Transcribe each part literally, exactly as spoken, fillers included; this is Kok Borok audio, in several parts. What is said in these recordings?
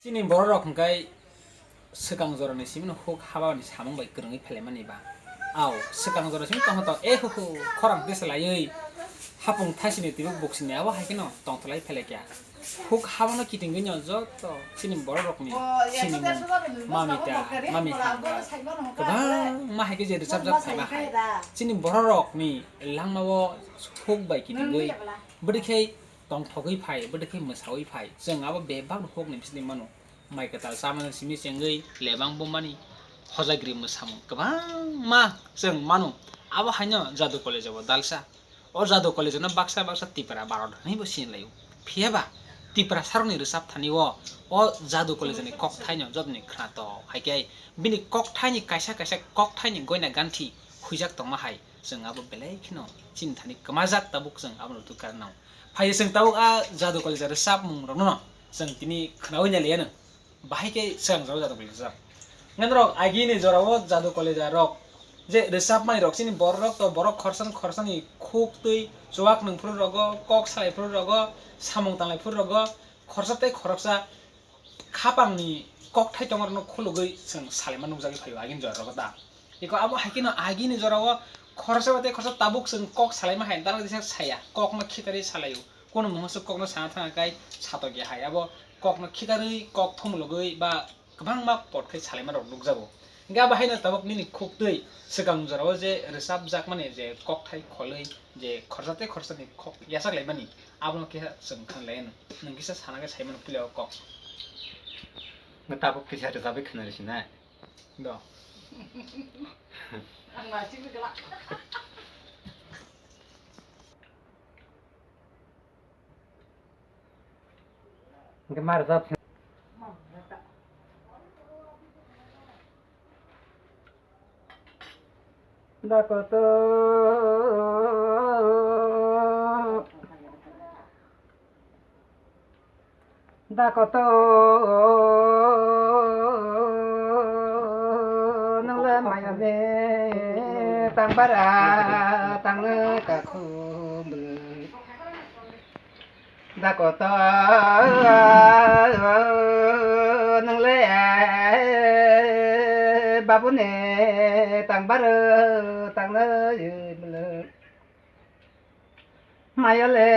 Chini borok rok hwnkhe swkang jorani simi no huk habani samung bai kwrwngwi phelaimani ba. Au, swkang jora simi tongtho to, eh, hu, hu, khorang tesa laiwi hapung thasini twibo buksini abo hai kheno tongtholai phelaikha. Huk habano kitingwi no joto chini borok rokni sinimung, mami ta, mami hangba, kwbangma hai khe je rwchapjak phaima hai. Chini borok rokni langmao huk bai kitingwi bwdikhe tongthogwi phai, bwdikhe mwsawi phai. Chwng abo bebak no huk ni bisini mano. Mai kwtal chamani simi chengwi lebang bumani hojagri mwsamung kwbangma chwng mano. Abo haino Jadu College o dalsa. O Jadu College no baksa baksa Tipra Bharat hinwi bo sinilaio. Phiyaba Tipra sarokni rwchapthani o, o Jadu College ni kokthaino jotoni khwnato. Haikhe bini kokthaini kaisa kaisa kokthaini goina ganthi huijak tongma hai. Chwng abo belai kheno chini thani kwmajak, tabuk chwng abono rwtwi karnao. Phai chwng tabuk a Jadu College rwchapmung rokno chwng tini khwnawi nailaiano. Bahai khe swkang jorao Jadu College rwchap. Ngenrok agini jorao Jadu College rok je rwchapmani rok chini borok rok to borok khorsan khorsani khuk twi chuwak nung phuru rogo, kok salai phuru rogo, samung tanglai phuru rogo, khorsa tei khoroksa khapangni kokthai tongrokno khulugwi chwng salaima nukjagwi phaio agini jorao ta. Eko abo hai kheno agini jorao khoroksa bai tei khoroksa tabuk chwng kok salaima hai dalai disa saya, kokno khitarwi salaio. Kono mungsa kokno sana thangkhe satokya hai abo kokno khitarwi kok thumulogwi ba kwbangma pot khai salaima rok nukjago. Hingke abo haino tabuk nini khuk twi swkang jorao je rwchapjakmani je kokthai kholwi je khorsa tei khorsani khok yachak laimani abono khe chwng khan lai nwng kisa sana khe saimano puila o kok. Tabuk kisa rwchapwi khna rwsina. Do. Ang masih bergelak. Hingke ma rwchap. Dakoto, dakoto, nwngle mayani tangbara tangwi kakhumlwi. Dakoto, nwngle babuni tangbaro tangnai bwlwi. Mayole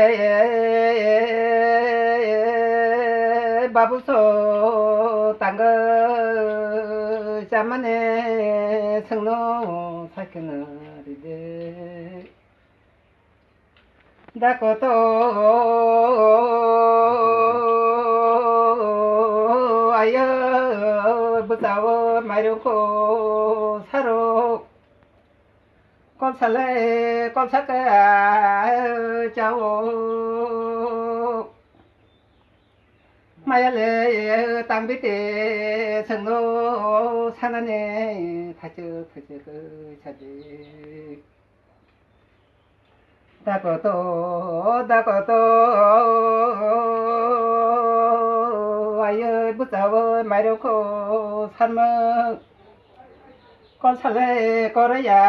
babu so tangwi chamani chwngno saikhe ride. Dakoto ayo bwsao mairungkho saro. Kol salai kol saka chao. Mayale tangbite chwngno sanani thaichwk thaichwk sadi. Dakoto, dakoto, ayo bwsao mairungkho sanmwk. Kol salai koroya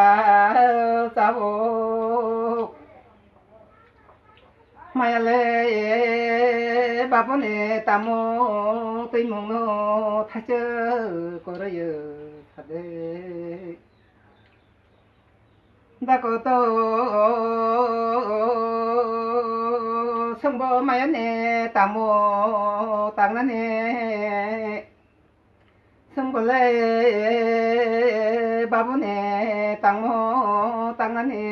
chao. Mayale babuni tamo twimungno thaichwk koroya sadi. Dakoto, chwngbo mayani tamo tangnani. Chwngbolai babuni tangmo tangnani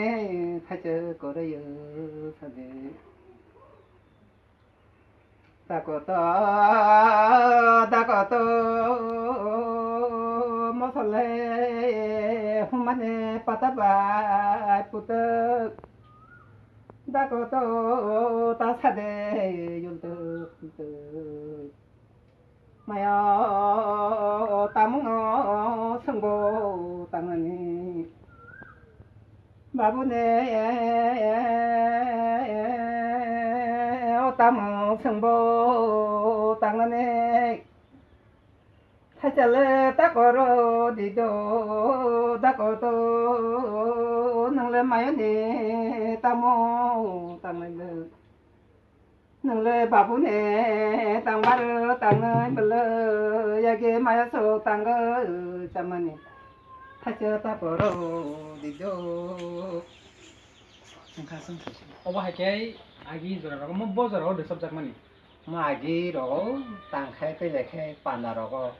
thaichwk koroyo sadi. Dakoto, dakoto, mosolai humani pata bai putuk. Dakoto, ta sade yultuk yultuk. Maya tamungo sengbo tangnani. Babune o tamo sengbo tangnani. Thaichale takoro dido dakoto nongle mayoni tamo tangnani. Nwngle babune tangbar tangnai bwle yage maya so tangwi chamani thaisa taporo dijo. Obo hai khe agi jora rogo mo bo jora o rwchapjakmani. Mo agi rogo tangkhai tei lekhe panda rogo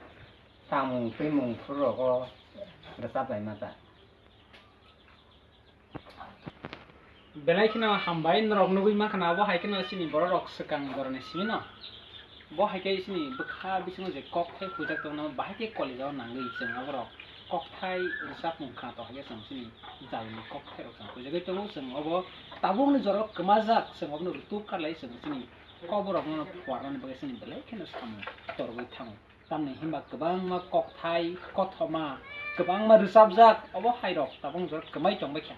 tamung tei mung phuru rogo rwchap lai mata. Belai kheno hambai norok nugwi mankha na, abo hai kheno chini borok rok swkang boroni simi no. Bo hai khe chini bwkha bisingo je kok thai pujak tongno, bahai khe college o nangwi chwng aborok kok thai rwchapmung khna to hai khe chwng chini jalni kok thai rok chwng pujagwi tongo. Chwng obo tabukni jorok kwmajak, chwng obono rutuk karlai chwng chini kok borok no phuarnani bagwi chini belai kheno samung torgwi thango. Tamni himba kwbangma kokthai, kothoma, kwbangma rwchapjak, obo hairok tabuk jora kwmai tongbaikha.